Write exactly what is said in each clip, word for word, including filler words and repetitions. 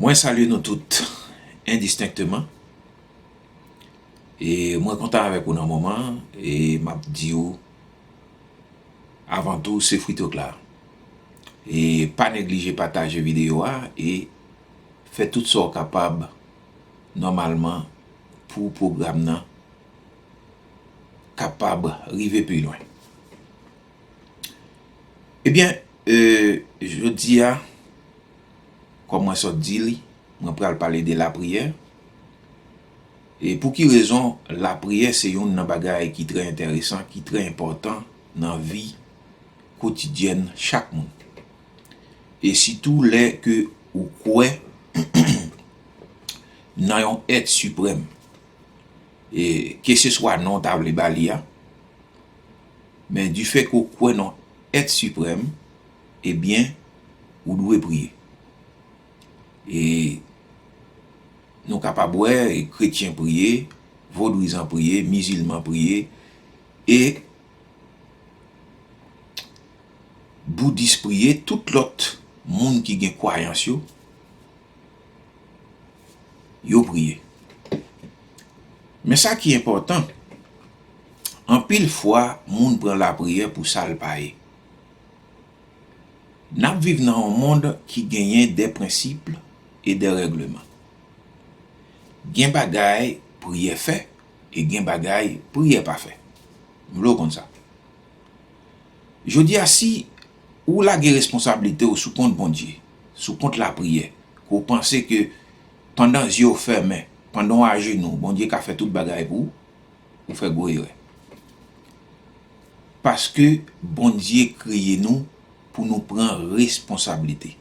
Mwen salye nou tout endistenkteman. E mwen kontan avèk ou nan moman an. E m ap di w, avan tou, se Fritokla. E pa neglije pataje videyo a e fè tout sa w kapab nòmalman pou pwogram nan kapab rive pi lwen. Ebyen, e, jodi a, kòm mwen sot di li, mwen pral pale de lapriyè. E pou ki rezon lapriyè se youn nan bagay ki trè enteresan, ki trè enpòtan nan vi kotidyèn chak moun. E sitou lè ke ou kwè nan yon èt siprèm. E keseswa non w ta vle ba li a, men difè ke w kwè nan èt siprèm, ebyen, ou dwe priye. E nou kapab wè, e kretyen priye, vodouyizan priye, mizilman priye, e boudis priye, tout lòt moun ki gen kwayans yo, yo priye. Men sa ki enpòtan, anpil fwa, moun pran lapriyè pou sa l pa ye. N ap viv nan yon mond ki genyen de prensip e de règleman. Gen bagay priyè fè e gen bagay priyè pa fè. M vle w konn sa. Jodi a, si ou lage responsablite w sou kont Bondye, sou kont lapriyè, ke w panse ke pandan zye w fèmen, pandan w ajenou, Bondye ka fè tout bagay pou ou, ou fè gwo erè. Paske Bondye kreye nou pou nou pran responsablite.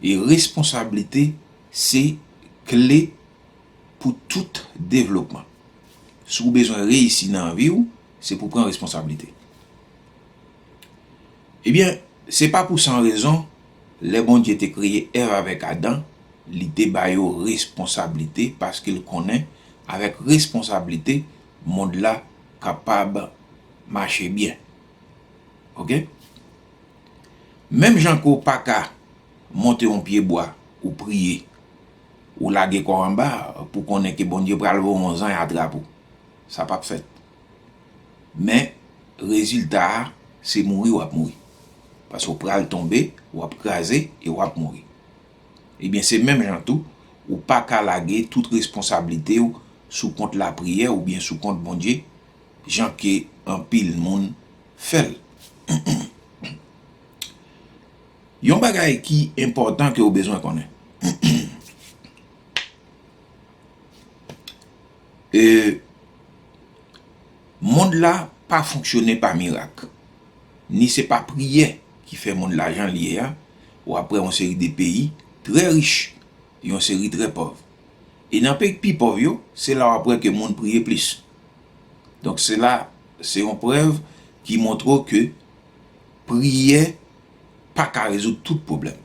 E responsablite se kle pou tout devlopman. Si w bezwen reyisi nan vi w, se pou w pran responsablite. Ebyen, se pa pou san rezon, lè Bondye te kreye Èv avèk Adan, li te ba yo responsablite, paske l konnen, avèk responsablite, mond la kapab mache byen. Oke? Menm jan ke w pa ka monte yon pyebwa, ou priye, ou lage kò w anba pou konnen ke Bondye pral voye yon zany atrap ou. Sa p ap fèt. Men, rezilta a, se mouri w ap mouri. Paske w pral tonbe, w ap kraze e w ap mouri. Ebyen, se menm jan tou, ou pa ka lage tout responsablite w sou kont lapriyè oubyen sou kont Bondye, jan ke anpil moun fè l. Yon bagay ki enpòtan ke w bezwen konnen. E, mond la pa fonksyone pa mirak. Ni se pa priyè ki fè mond la jan l ye a. W ap wè yon seri de peyi trè rich, yon seri trè pòv. E nan peyi k pi pòv yo, se la w ap wè ke moun priye plis. Donk, se la, se yon prèv ki montre w ke priyè pa ka rezoud tout pwoblèm.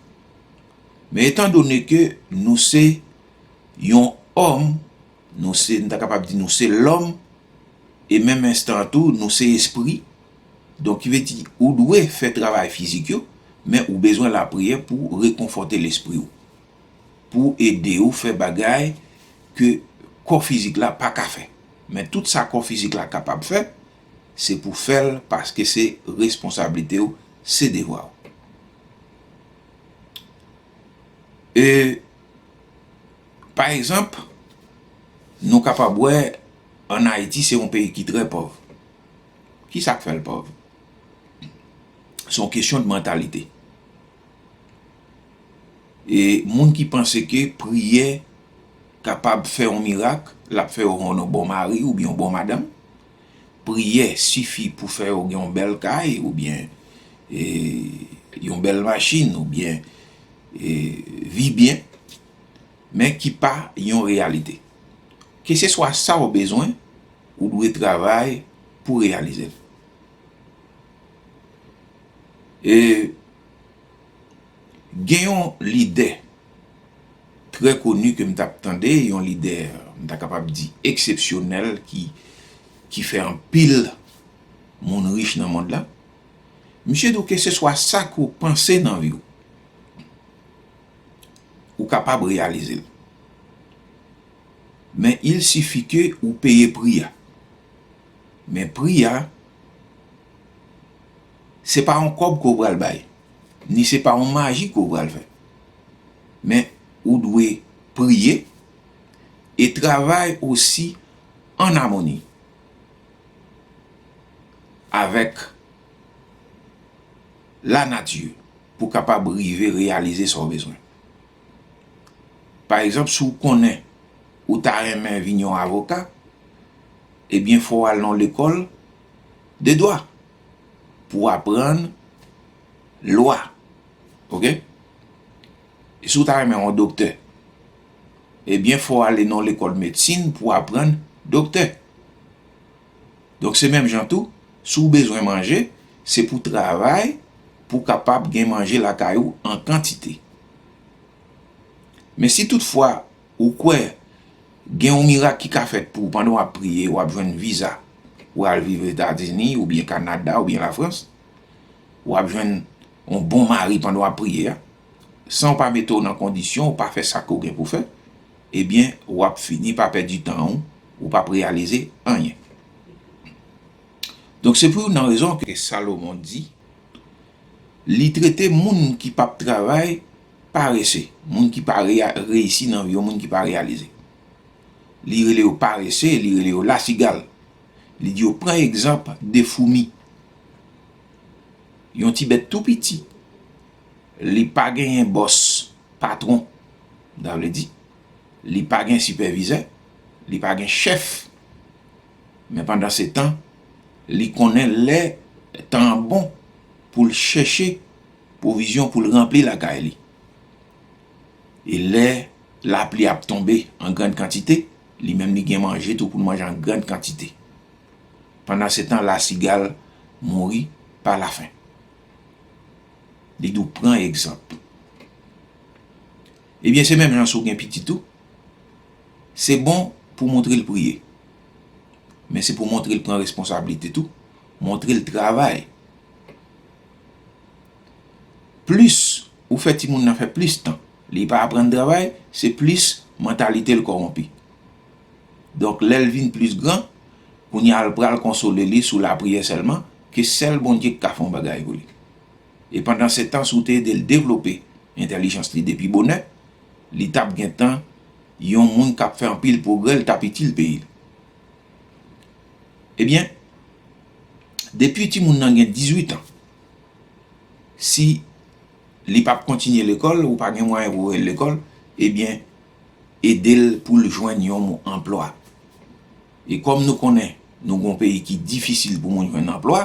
Men etandone ke nou se yon òm, nou se, nou ta kapab di nou se lòm, e menm enstan an tou, nou se espri. Donk, ki vle di, ou dwe fè travay fizik yo, men ou bezwen lapriyè pou rekonfòte lespri w, pou ede w fè bagay ke kò fizik la pa ka fè. Men tout sa kò fizik la kapab fè, se pou fè l paske se responsablite w, se devwa w. E, pa egzanp, nou kapab wè ann Ayiti se yon peyi ki trè pòv. Ki sa k fè l pòv? Se yon kesyon de mantalite. E moun ki panse ke priyè kapab fè yon mirak, l ap fè w yon bon mari oubyen yon bon madanm. Priyè sifi pou fè w gen yon bèl kay oubyen, e, yon bèl machin oubyen, e, vi byen, men ki pa yon reyalite. Keseswa sa w bezwen, ou dwe travay pou reyalize l. E gen yon lidè trè koni ke m t ap tande, yon lidè, m ta kapab di, eksepsyonèl ki, ki fè anpil moun rich nan mond la. Misye di w keseswa sa ke w panse nan vi w, ou kapab reyalize l. Men il sifi ke ou peye pri a. Men pri a, se pa yon kòb ke w pral bay, ni se pa yon maji ke w pral fè. Men ou dwe priye e travay osi an amoni avèk lanati pou kapab rive reyalize sa w bezwen. Pa egzanp, si w konnen ou ta renmen vin yon avoka, ebyen, fò w al nan lekòl de dwa pou w aprann lwa. Oke? E si w ta renmen yon doktè, ebyen, fò w ale nan lekòl medsin pou w aprann doktè. Donk, se menm jan tou, si w bezwen manje, se pou w travay pou w kapab gen manje lakay ou an kantite. Men si toutfwa ou kwè gen yon mirak ki ka fèt pou ou pandan w ap priye, w ap jwenn viza pou w al viv Etazini, oubyen Kanada, oubyen Lafrans, w ap jwenn yon bon mari pandan w ap priye a, san w pa mete w nan kondisyon, ou pa fè sa ke w gen pou fè, ebyen, w ap fini pa pèdi tan ou, ou p ap reyalize anyen. Donk, se pou youn nan rezon ke Salomon di, li trete moun ki p ap travay parese, moun ki pa reya-, reyisi nan vi yo, moun ki pa reyalize. Li rele yo parese, li rele yo lasigal. Li di yo pran egzanp de foumi. Yon ti bèt tou piti, li pa genyen bòs, patwon, sa vle di, li pa gen sipèvizè, li pa gen chèf. Men pandan se tan, li konnen lè tan an bon pou l chèche pwovizyon pou l ranpli lakay li. E lè lapli ap tonbe an grann kantite, li menm li gen manje tou pou l manje an grann kantite. Pandan se tan, lasigal mouri pa lafen. Li di w pran egzanp. Ebyen, se menm jan si w gen pitit ou, se bon pou w montre l priye. Men se pou w montre l pran responsablite tou, montre l travay. Plis ou fè timoun nan fè plis tan, li pa aprann travay, se plis mantalite l kòwonpi. Donk, lè l vin plis gran, kounye a l pral konsole li sou lapriyè sèlman, ke sèl Bondye ki ka fè yon bagay pou li. E pandan se tan, si w te ede l devlope entèlijans li depi bonè, li t ap gen tan yon moun k ap fè anpil pwogrè, li t ap itil peyi l. Ebyen, depi timoun nan gen dizuit an, si li p ap kontinye lekòl, ou pa gen mwayen pou voye l lekòl, ebyen, ede l pou l jwenn yon anplwa. E kòm nou konnen, nou gen yon peyi ki difisil pou moun jwenn anplwa,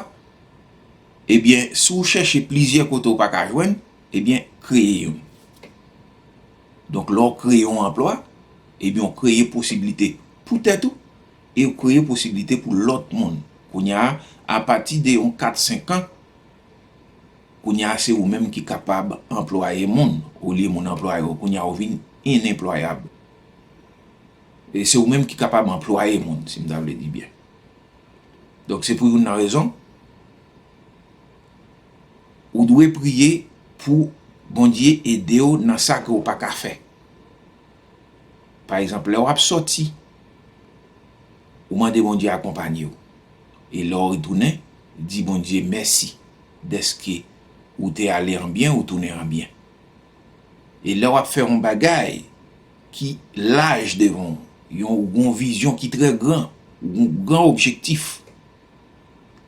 ebyen, si w chèche plizyè kote w pa ka jwenn, ebyen, kreye youn. Donk, lè w kreye yon anplwa, ebyen, w kreye posiblite pou tèt ou, e w kreye posiblite pou lòt moun. Kounye a, apati de yon kat, senk an, kounye a, se ou menm ki kapab anplwaye moun, olye moun anplwaye w. Kounye a, ou vin inenplwayab. E se ou menm ki kapab anplwaye moun, si m ta vle di byen. Donk, se pou youn nan rezon, ou dwe priye pou Bondye ede w nan sa ke w pa ka fè. Pa egzanp, lè w ap sòti, ou mande Bondye akonpanye w. E lè w retounen, di Bondye mèsi dèske ou te ale an byen, ou tounen an byen. E lè w ap fè yon bagay ki laj devan w, yon, ou gen yon vizyon ki trè gran, ou gen yon gran objektif,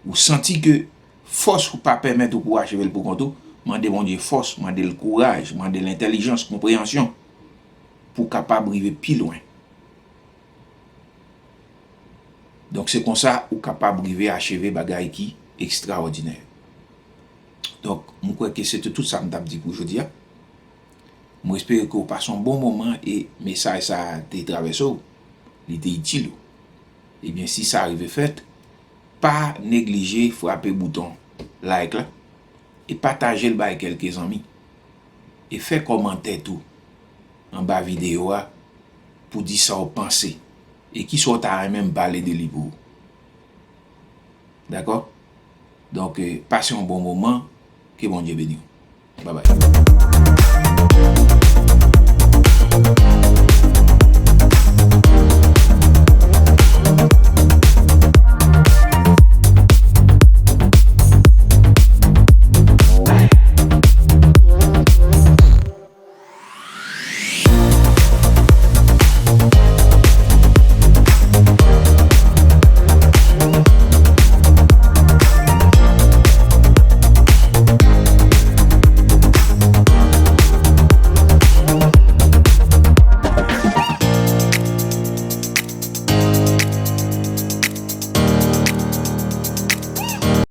ou santi ke fòs ou pa pèmèt ou pou w acheve l pou kont ou, mande Bondye fòs, mande l kouraj, mande l entèlijans, konpreyansyon pou w kapab rive pi lwen. Donk, se konsa ou kapab rive acheve bagay ki ekstraòdinè. Donk, m kwè ke se te tout sa m t ap di pou jodi a. M espere ke w pase yon bon moman e mesaj sa a te travèse w, li te itil ou. Ebyen, si sa rive fèt, pa neglije frape bouton like la e pataje l bay kèlke zanmi. E fè kòmantè tou anba videyo a pou di sa w panse e kisa w ta renmen m pale de li pou ou. Dakò? Donk, eh, pase yon bon moman, ke Bondye beni w. Babay.